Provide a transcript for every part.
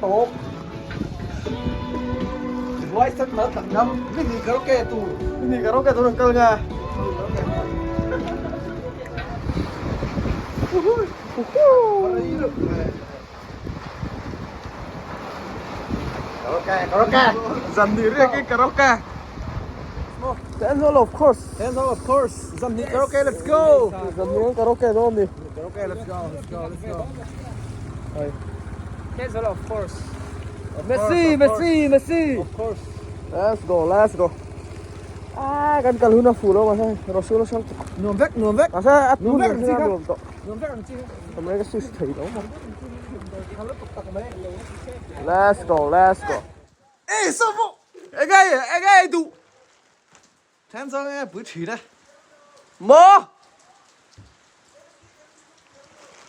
Tawk. Buai sat na tak ngam. Ni ni karaoke tu. Ni karaoke tu kal nga. Karaoke, karaoke. Zan ni riak in karaoke. Dance hall of course. Dance hall of course. Zan ni karaoke, let's go. Zan ni karaoke dawn ni. Karaoke, let's go, let's go, let's go. Hei. Dance hall of course. Messi, Messi, Messi. Of course. Let's go, let's go. Ah, kan kal hun a fuh lo mahse Rasul a hrang tuk. Nuam vek, nuam vek. Mahse a Nuam vek hun ang chi kha. nuam tawh. Nuam vek ang chi kha. Kamei ka switch thei lo maw. Let's Let's go, let's go. Ê, sao vụ? Eng nge, eng nge i duh? Then zawng e pui thi le. Maw?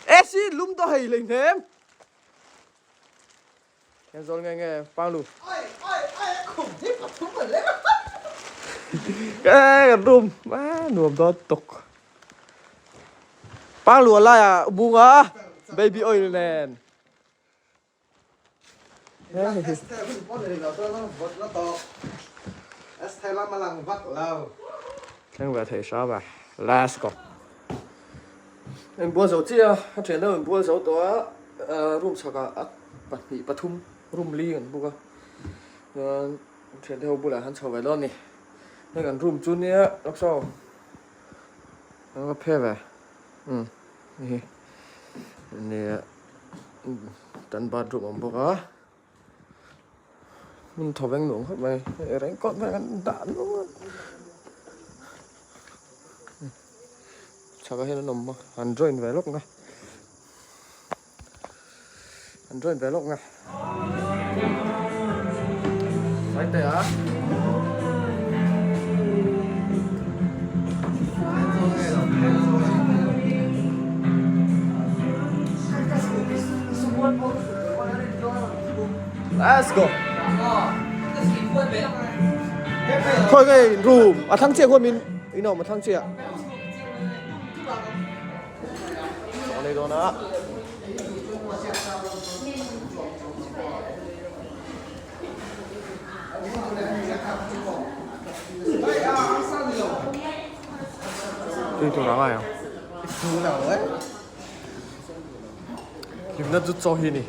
AC lum tawh hei hlei hnem. Then zawl nge nge pang lu. Ai ai ai a khum hi pathum an lek a. Ê kan room a nuam dawn tuk. Pang lu a laiah bung a baby oil nen. Thleng ve thei hram a, let's go. Inbual zo chiah a, a thian deuh inbual zo tawh a, room chhakah a pahnih pathum room li kan book a, chuan thian te ho bulah han chho ve dawn a ni. Hei kan room chu nia lawk saw an va phe ve umm hei hi nia. Kan bathroom a awm bawk a hmun thaw veng nuam khawp mai hei raincoat vel kan dah nual chhakah hian an awm a an join ve lawk nga an join ve lawk nga. Let's go. Thôi cái room à thằng chia của mình ý nào mà thằng chia. Đây đó nữa. Tui tur a ngai ang. Hlimna chu chaw hi a ni.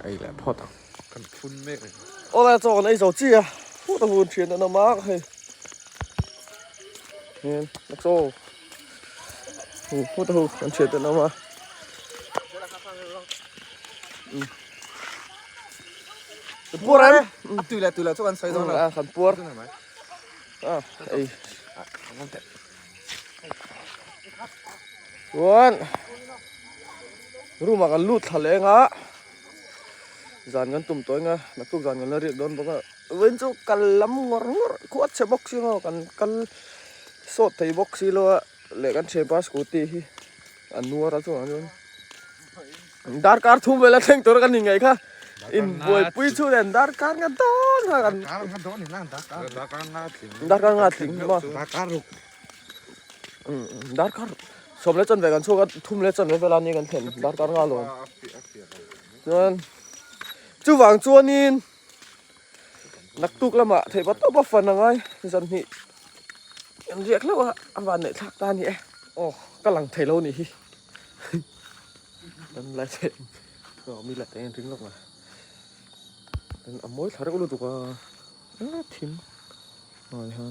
Ei leh phawt ang. Kan phun mek a ni. Awle chaw kan ei zo chi a, phut a hun thian an awm a hei. Hian a chaw phut a hun kan thian an awm a. Puar em? A tui leh tui loh chu kan sawi dawn lo. A kan puar. A ei. Chuan room ah kan lut thla leng a. Zan kan tum tawh eng a naktuk zan kan la riak dawn bawk a. Vawiin chu kal lam ngawr ngawr khuat chhe bawk si maw kan kal sawt thei bawk si lo a leh kan thianpa scooty hi a nuar a chungah chuan darkar thum vel a thleng tur a kan inngei kha inbuaipui chhun nen darkar nga dawn kha kan darkar nga tling maw darkar sawm leh chanve kan chhuak a thum leh chanve vel a ni kan thlen darkar nga lawm chuan chuvang chuanin naktuk lamah theih va tawp a fan a ngai zan hnih kan riak hlauh a a van neih thlak ta a ni e aw ka lang thei lo a nih hi kan lai thei aw mi la teng ring lawk a a mawi thla reuh lutuk a thim. Ai ha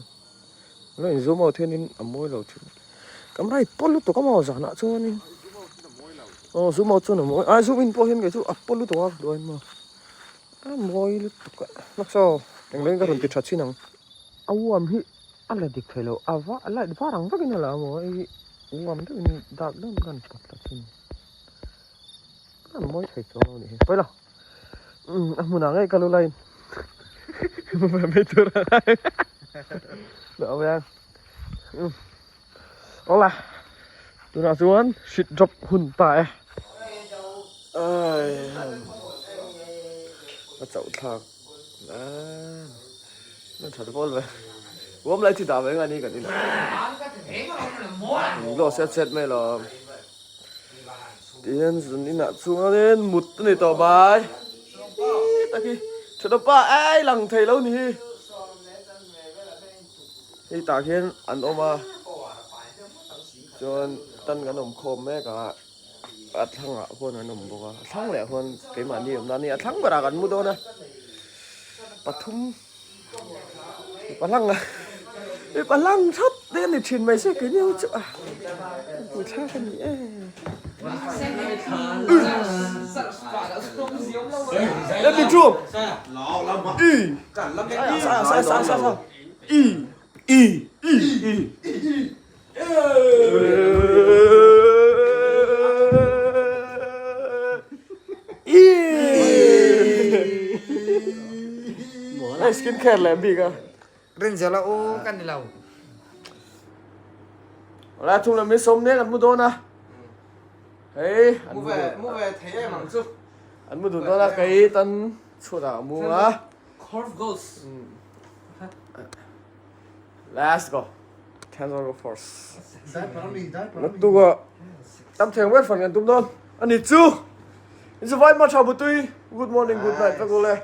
lo in zoom out hianin a mawi lo thin camera hi pawl lutuk a maw zanah chuanin aw zoom out chuan a mawi ai zoom in pawh hian kei chu a pawl lutuk a ka duh a maw a mawi lutuk a lawk saw englo in ka rawn ti tha chin ang a uam hi a la dik thei lo a va light var ang vakin a la maw hei hi uam deuhin dark deuhin ka rawn pawt ta chin a mawi thei chuang lo a nih hi pawi lo. A hmunah ngei ka lu lain mai tur a ngai lo ang awla tunah chuan shit drop hun ta e ai a chauh thlak a tha te pawl ve. Huam lai thi dah ve nga ni kan inah. Glow set set mai lo. Tihian zan inah chuanin mut a ni tawh mai. Taki thenawpa ei lang thei lo ni hi. Hei tah khian an awm a. Chuan tan kan awm khawm mek a. A thlangah khuan an awm bawk a. A thlang leh khuan keimahni awmna a ni. A thlang berah kan mu dawn a. Pathum. Mipa hlang a mipa hlang thap te a ni thin mai se keini ho chu a pui thlak a ni e. Let me through. E. Sa sa sa sa sa. E. E. E. E. Hei skin care leh bik a. Rinzela u kan ni lo. Wala thum lam hi sawm nek an mu dawn a. Hei an Mu ve mu ve thei em ang chu. An mu dun dawn a kei tan chhuat ah a mu a. Corf goals. Let's go. Ten go force. Naktuka tam theng ber fan kan tum dawn. Ani chu. In chu vai ma tha butui. Good morning, good night vek ule.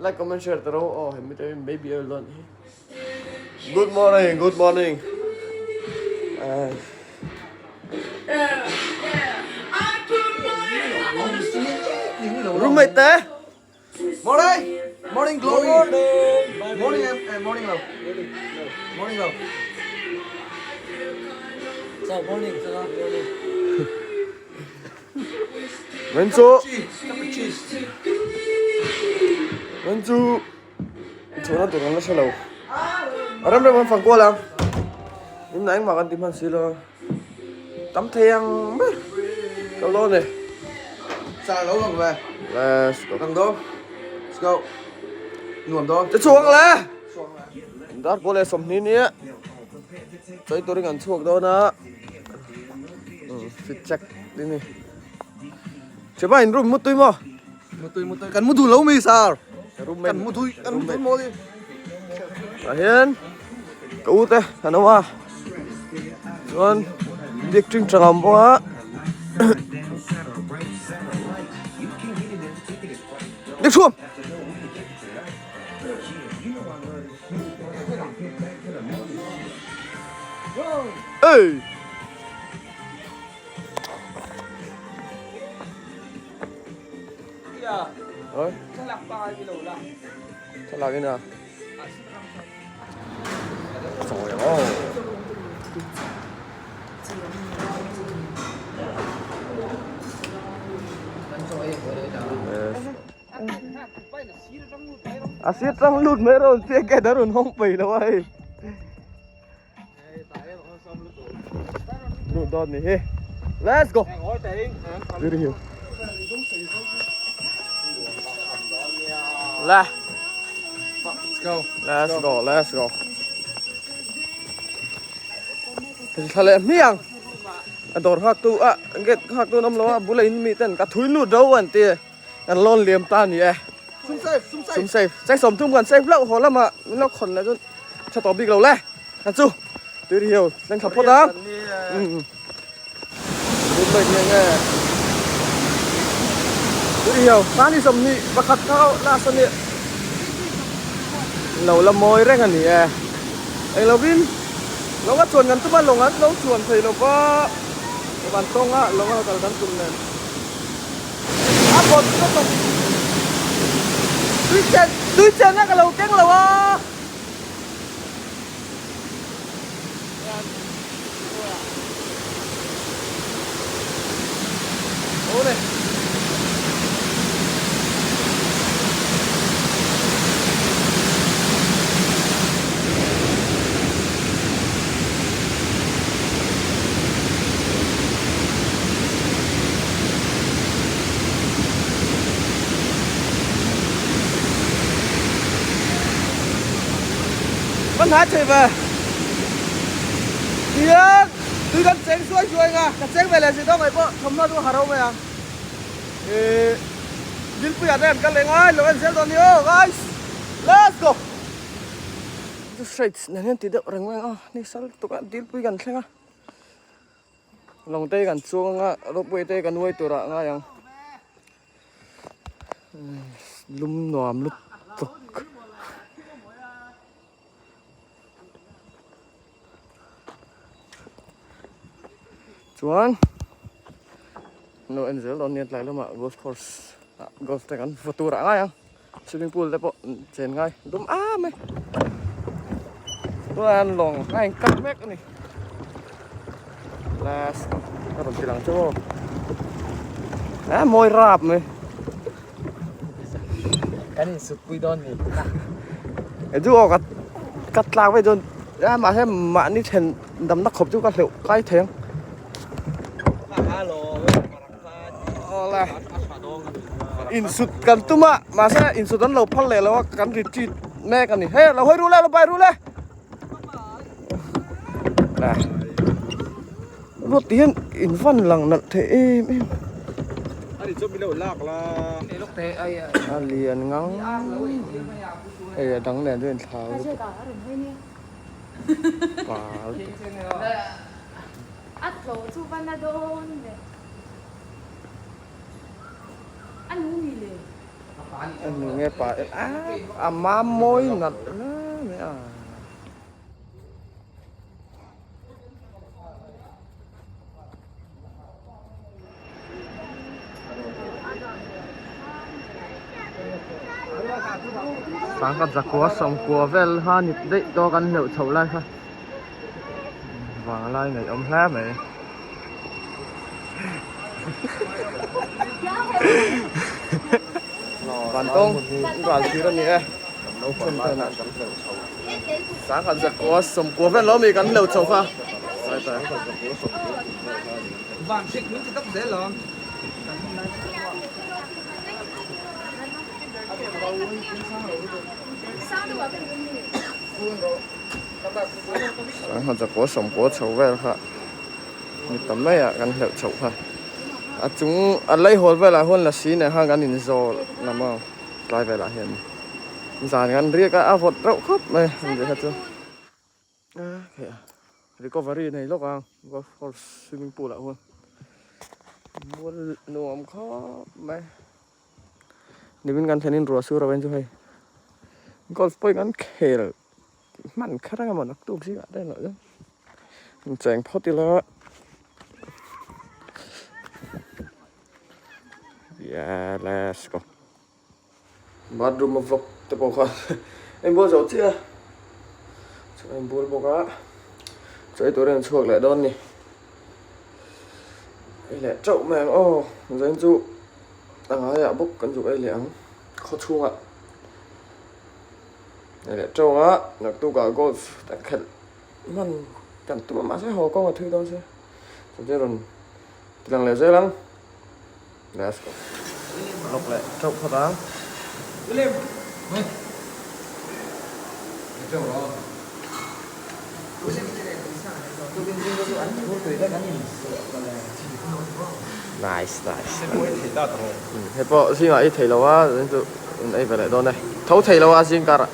Like, comment, share taro. Oh, hemi te maybe I will learn. Good morning, good morning. Roommate te. Morning! Morning glory! Morning! Morning, eh, morning love. Morning love. So morning, so morning. Wen chu. Cup of cheese. Wen chu. Chhuna tur an la hre lo. A rem rem an fang kual ang. In na engmah kan ti hman si lo. Tam thei ang ber. Ka lo ni. Char lo ang ve. Let's go. Kang do. Let's go. Nuam do. Te chhuak le. Dar pawh leh sawmhnih nia. Chawi turin kan chhuak dawn a. Fit check ding ni. Chema in room mutui maw? Mutui mutui kan mu duh lo mi sir. Roommate. Kan mu tui kan mu tui maw đi. Tah hian ka u te an awm a chuan biak ṭing ṭang a awm bawk a Dik chhuam. Ey! Ôi. Thlalak in a. Sawi ang aw. A sir tang lut mai rawn chiah gate a rawn hawng peih lo a hei. Lut dawn ni hi. Let's go. Very hill. La. Let's go. Let's go, let's go. Thla leh hmiang. A dawr nghak tu a gate nghak tu an awm lo a bula in mi ten ka thui lut ro an ti. Kan lawn liam ta ni e. Sum safe, sum safe. Sum safe. Chai sawm thum kan safe hlauh haw lamah min lo khawn leh chuan tha tawh bik lo le. Kan chu tui ri hiau thleng thla phawt ang. Tui mai nge nge. Tui ri hiau tan hi 20 pakhat kha last a nia. Lo la mawi reng a ni e. Eng lovin lawng a chuan kan tum a lawng an lo chuan thei lova van tawnga lawng a kal kan tum nen. A bawt ka tawp. Tui chen tui chen a ka lo keng lo a. Ồ này. Kan hna thei ve. Tihian tui kan cheng suai suai ang a, ka cheng ve leh si dawn ngaih pawh thawmhnaw chu a ha ro mai ang. Ihh Dilpuia te an kal leh ngai lo en zel dawn ni aw guys. Let's go. Chu shades nen hian ti deuh reng mai ang a ni sal lutuk a dilpui kan thleng a lawng te kan chuang anga ropeway te kan uai turah a ngai ang lum nuam lutuk. Chuan lo en zel dawn nia tlai lamah golf course ah golf te kan va tur ah ngai ang swimming pool te pawh chen ngai dum am e chuan lawng a in kal mek a ni last ka rawn ti lang chu aw a mawi rap mai. Kan insut pui dawn ni. Edu aw ka ka tlak vei dawn a mahse mahni then damna khawp chu ka hleuh kai thei ang. Awle insut kan tum a mahse insut an lo phal leh lo a kan retreat mek a ni hei lo hawi rul e lo bai rul e. Ruat tih hian in van lang nalh thei em em. A lian ngang hei a dang nen chu a inthlau lutuk pa lutuk. A nu nge pa a a mam mawi nalh hle mai a. Sangkhat zakua sawmkua vel kha ni daih tawh kan hleuh chhoh lai kha vanglai ngaihawm hle mai. Vantawng ral thir a ni e. Sangkhat zakua sawmkua vel lo mi kan hleuh chhoh kha. Sangkhat zakua sawmkua chho vel kha. Ni tam mai ah kan hleuh chhoh kha a chung a lei hawl velah huan lasi nen khan kan inzawl lam a tlai velah hian zan kan riak a a vawt reuh khawp mai a ni kha chu recovery nei lawk ang golf course swimming pool ah huan mual nuam khawp mai nimin kan thlen in ruah sur a awm chu hei golf pawhin kan khel. Hman kher anga maw naktuk zingah te erawh chuan in cheng phawt ila yeah let's go bathroom a vlog te pawh kha a inbual zo chiah a chuan a inbual bawk a chaw ei turin an chhuak leh dawn a ni ei leh teuh mai ang aw zanin chu a ngaiah bawk kan zuk ei leh ang khaw chhungah. Hei leh tawng a naktukah golf kan khelh hman kan tum a mahse haw kawng a thui dawn sia chuan rawn ti lang leh zel ang let's go lawk leh teuh phawt ang. Nice nice hei pawh zingah ei thei lo a chuan chu an ei ve leh dawn e tho thei lo a zing karah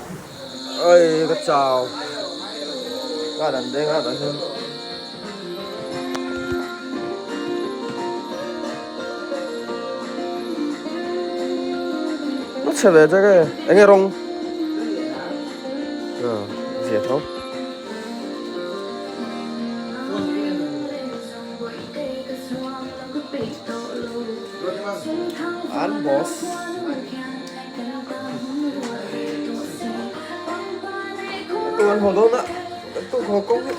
oi ka chau ka dan deng a tah hian. A chhe ve chak e eng nge rawng zia tho. An boss. Tu an haw dawn a, tu haw kawng hi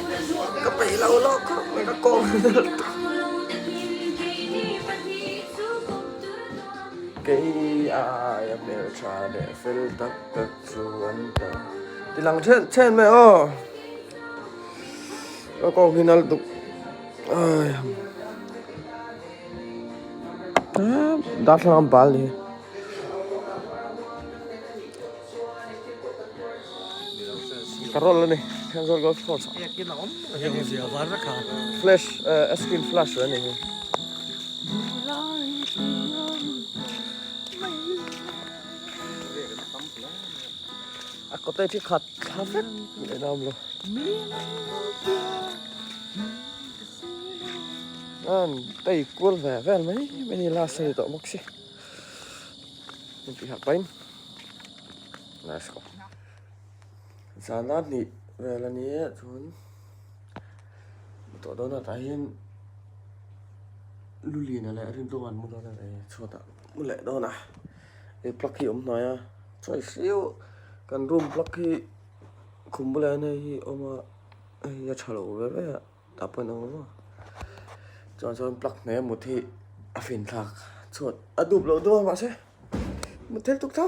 ka peih lo lawk khawp mai ka kawng. Kei aia hmeltha leh fel tak tak chu an tam. Ti lang then then mai aw. Ka kawng hi nal tuk. Darthlalang bal ni. Ka roll ani. Thenzawl golf course. Flash, a screen flash ani hi. A cottage hi khat thla vek leh na awm lo. An tei kual ve vel mai mai ni last a ni tawh bawk si. Intih harh pahin let's go. Zana hnih vel a ni a chuan tawh dawn a tah hian lu lian leh rintlung an mu dawn a ni chhuatah mu leh dawn a he plug hi a awm hnai a chuan hriau kan room plug hi khum bulah hian hei hi a awm a hei hi a tha lo ve ve a tah pawh in a awm a chuan chuan plug hne a mut hi a fin thlak chhuat a dup loh dawn mahse mut thil tuk tho.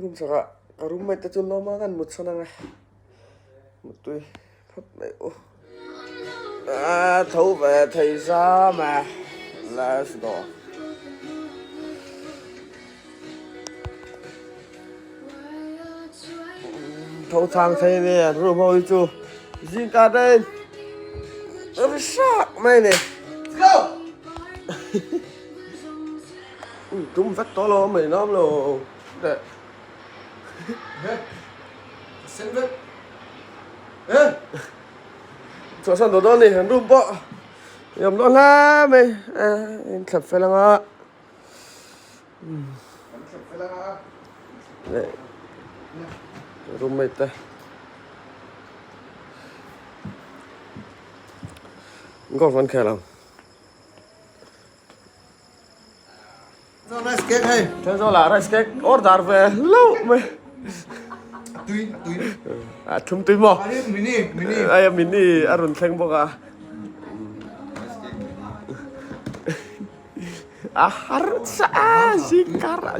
Room chhakah ka roommate te chu lawm a kan mut chhan ang e muttui phawt mai u ah tho ve thei zam e let's go. Tho chang thei ni an room ho hi chu zingkar daih in ri hrak mai a ni. Let's go. Tum vek tawh lo mai nam lo leh. Sen vek. Eh. Chhuahsan tawh dawn ni an room pawh i awm dawn hle mai eh in thlep fel anga. Kan thlep fel anga. Leh roommate te. Golf an khel ang. Rice cake hei. Thenzawl rice cake order ve hlauh mai. Tui tui. A thum tui maw? Ai mini mini. Ai mini a rawn thleng bawk a. A har sa a zingkar a.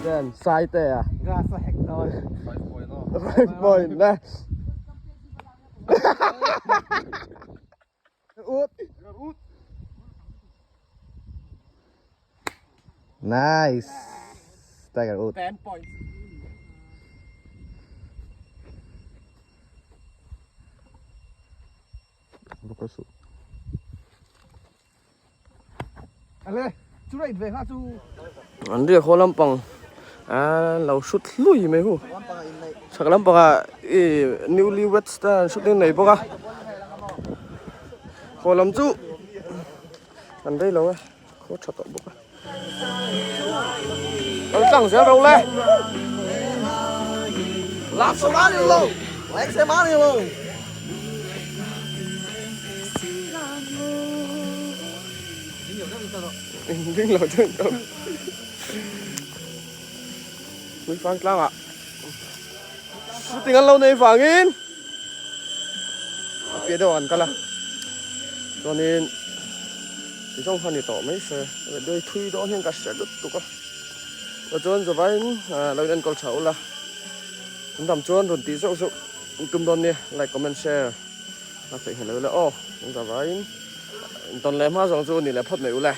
Then sai te a. 5 point na. Nice. Tiger Wood. 10 points. An riak haw lampang an lo hrut hlui mai hu chhak lampangah ih newly weds te an hrut nei bawk a haw lam chu an rei lo e khaw tha tawh bawk a kal tlang zel ro le. Ding lo ding lo. Mui fang tlang ah. Shooting an lo nei vangin a piah deuh ah an kal a. Chuanin ti zawng kha ni tawh mai se. Dei thui dawn hian ka hre lutuk a. Chuan zawvain lo in enkawl tha ula. An dam chuan rawn tih zeuh zeuh tum dawn nia. Like, comment, share a theih nghelh lo ila aw. Zawvain. Intawn leh hma zawng chu ni leh phawt mai ule.